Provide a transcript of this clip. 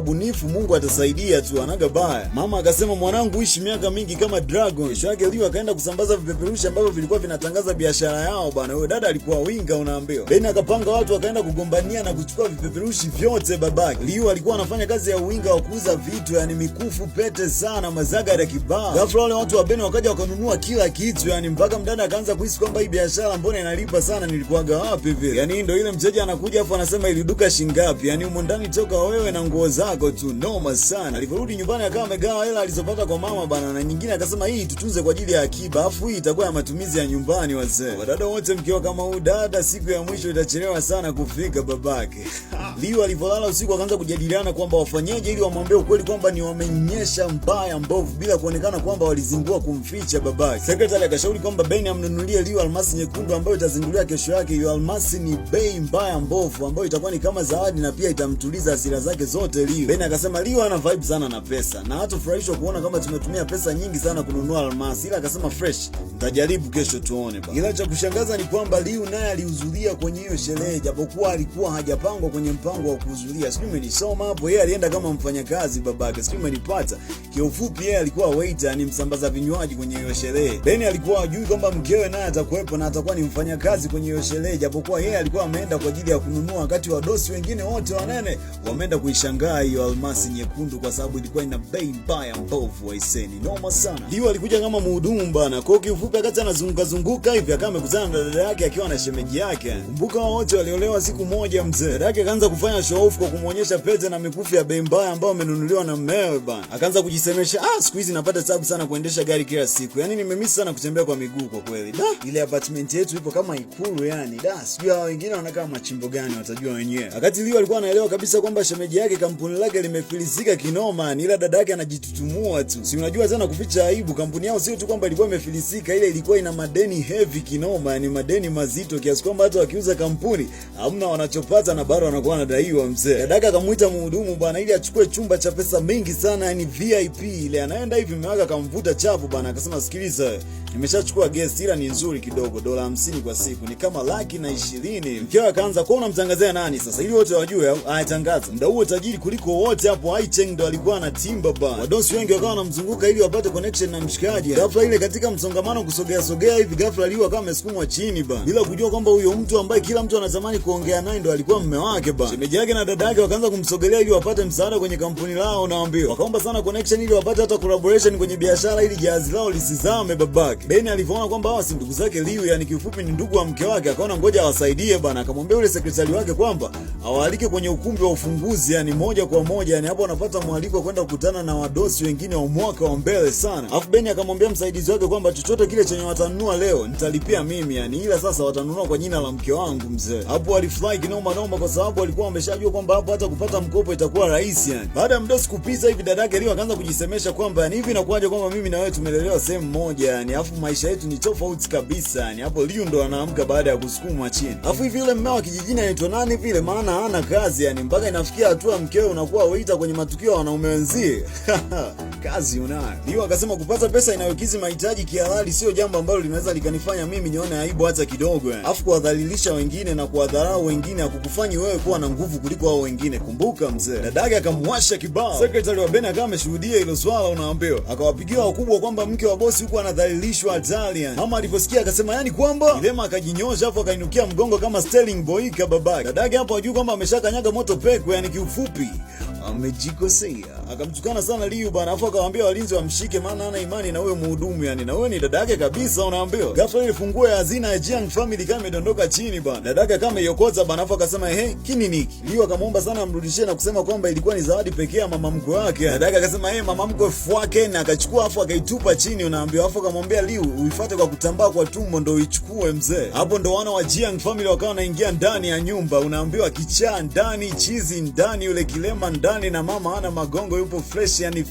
wabunifu, Mungu atasaidia tu, anaga baya. Mama akasema, mwanangu, ishi miaka mingi kama dragon. Kesho yake Liu akaenda kusambaza vipeperushi ambavyo vilikuwa vinatangaza biashara yao bana. Huyo dada alikuwa winga, unaambiwa. Ben akapanga watu wakaenda kugombania na kuchukua vipeperushi vyote babake. Liu alikuwa anafanya kazi ya uwinga wa kuuza vitu, yani mikufu, pete sana, mazaga ya kibao. Ghafla wale watu wa Ben wakaja wakanunua kila kitu, yani mpaka mdada akaanza kuhisi kwamba hii biashara mbona inalipa sana, nilikuwaga wapi vile? Yani ndio ile mteja anakuja afu anasema ili duka shingapi? Yani humo ndani toka wewe na nguo zako tu, noma sana. Aliporudi nyumbani akawa amegawa hela alizopata kwa mama bana, na nyingine akasema hii tutunze kwa ajili ya akiba, afu hii itakuwa ya matumizi ya nyumbani wazee. Wadada wote mkiwa kama huu dada, siku ya mwisho itachelewa sana kufika babake. Liu alivyolala usiku akaanza kujadiliana kwamba wafanyeje ili wamwambie ukweli kwamba ni wamenyesha mbaya mbovu bila kuonekana kwamba walizingua kumficha babake. Secretary akashauri kwamba Ben amnunulie Liu almasi nyekundu ambayo itazinduliwa kesho yake. Hiyo almasi ni bei mbaya mbovu ambayo itakuwa ni kama zawadi na pia itamtuliza hasira zake zote Liu. Ben akasema Liu ana vibe sana na pesa na hatofurahishwa kuona kama tumetumia pesa nyingi sana kununua almasi, ila akasema fresh, nitajaribu kesho tuone ba. Ila cha kushangaza ni kwamba Liu naye alihudhuria kwenye hiyo sherehe japokuwa alikuwa hajapangwa kwenye mpango wa kuhudhuria. Sijui umenisoma hapo. Yeye alienda kama mfanyakazi babake, sijui umenipata. Kiufupi yeye alikuwa waiter, ni msambaza vinywaji kwenye hiyo sherehe. Ben alikuwa hajui kwamba mkewe naye atakuwepo na atakuwa ni mfanyakazi kwenye hiyo sherehe, japokuwa yeye alikuwa ameenda kwa ajili ya kununua, wakati wadosi wengine wote wanene wameenda kuishangaa hiyo almasi nyekundu kwa sababu ilikuwa ina bei mbaya mbovu. Waiseni noma sana. Liu alikuja kama mhudumu bana. Kwa hiyo kiufupi, wakati anazunguka zunguka hivi akawa amekutana na dada yake akiwa na shemeji yake. Kumbuka wote waliolewa siku moja mzee. Dada yake akaanza kufanya show off kwa kumuonyesha pete na mikufu ya bei mbaya ambayo amenunuliwa na mmewe bana. Akaanza kujisemesha, ah, siku hizi napata tabu sana kuendesha gari kila siku. Yaani nimemiss sana kutembea kwa miguu kwa kweli. Da, ile apartment yetu ipo kama ikulu yani. Da, sijui hao wengine wanakaa machimbo gani, watajua wenyewe. Wakati Liu alikuwa anaelewa kabisa kwamba shemeji yake kampuni lake limefilisika kinoma, ni ila dada yake anajitutumua tu. Si unajua tena kuficha aibu, kampuni yao sio tu kwamba ilikuwa imefilisika, ile ilikuwa ina madeni heavy kinoma, yani madeni mazito kiasi kwamba hata wakiuza kampuni hamna wanachopata na bado wanakuwa wanadaiwa mzee. Dadaka akamuita mhudumu bwana ili achukue chumba cha pesa mingi sana, yani VIP ile. Anaenda hivi mume wake akamvuta chapu bwana, akasema sikiliza, nimeshachukua guest ila ni nzuri kidogo, dola 50 kwa siku ni kama 120,000. Mkewe akaanza kwa unamtangazia nani sasa ili wote wajue au? Aya, tangaza. Muda huo tajiri kuliko wote hapo Aicheng ndo alikuwa anatimba bana. Wadosi wengi wakawa wanamzunguka ili wapate connection na mshikaji. Ghafla ile katika msongamano kusogea sogea hivi, ghafla Liu akawa amesukumwa chini bana, bila kujua kwamba huyo mtu ambaye kila mtu anatamani kuongea naye ndo alikuwa mume wake bana. Shemeji yake na dada yake wakaanza kumsogelea ili wapate msaada kwenye kampuni lao, naambiwa wakaomba sana connection ili wapate hata collaboration kwenye biashara ili jahazi lao lisizame babake. Ben alivyoona kwamba hawa si ndugu zake Liu, yani kiufupi ni ndugu wa mke wake, akaona ngoja awasaidie bana. Akamwambia yule sekretari wake kwamba awaalike kwenye ukumbi wa ufunguzi, yani moja kwa moja, yani hapo wanapata mwaliko wa kwenda kukutana na wadosi wengine wa mwaka wa mbele sana. Alafu Ben akamwambia msaidizi wake kwamba chochote kile chenye watanunua leo nitalipia mimi, yani ila sasa watanunua kwa jina la mke wangu mzee. Hapo alifurahi kinoma noma, kwa sababu alikuwa ameshajua kwamba hapo hata kupata mkopo itakuwa rahisi yani. Baada ya mdosi kupita hivi, dadake Liu akaanza kujisemesha kwamba yani hivi inakuwaje kwamba mimi na wewe tumelelewa sehemu moja yani, alafu maisha yetu ni tofauti kabisa yani. Hapo Liu ndo anaamka baada ya kusukumwa chini. Alafu hivi yule mmeo wa kijijini anaitwa nani vile, maana hana kazi yani, mpaka inafikia hatua mkewe unakuwa waiter kwenye matukio ya wanaume wenzie. Kazi unayo. Liu akasema kupata pesa inayokidhi mahitaji kihalali sio jambo ambalo linaweza likanifanya mimi nione aibu hata kidogo yani. Alafu kuwadhalilisha wengine na kuwadharau wengine hakukufanyi wewe kuwa na nguvu kuliko hao wengine. Kumbuka mzee. Dadake akamwasha kibao. Secretary wa Ben akawa ameshuhudia hilo swala, unaambiwa. Akawapigia wakubwa kwamba mke wa bosi huku anadhalilishwa hatari yani. Mama aliposikia akasema yani kwamba Kilema akajinyosha hapo akainukia mgongo kama Sterling Boyka babake. Dadake hapo ajui kwamba ameshakanyaga moto peku yani, kiufupi amejikosea. Akamtukana sana Liu bana, afu akawaambia walinzi wamshike, maana hana imani na huyo mhudumu yani, na huyo ni dada yake kabisa, unaambiwa. Ghafla ile funguo ya hazina ya Jiang family kama imedondoka chini bana, dada yake kama iokota bana, afu akasema ehe, kini niki. Liu akamwomba sana amrudishie na kusema kwamba ilikuwa ni zawadi pekee ya mama mkwe wake. Dada yake akasema eh, mama mkwe fwake, na akachukua afu akaitupa chini, unaambiwa. Afu akamwambia Liu uifuate kwa kutambaa kwa tumbo ndo uichukue mzee. Hapo ndo wana wa Jiang family wakawa wanaingia ndani ya nyumba, unaambiwa kichaa ndani, chizi ndani, yule kilema ndani, na mama hana magongo, yupo fresh yani.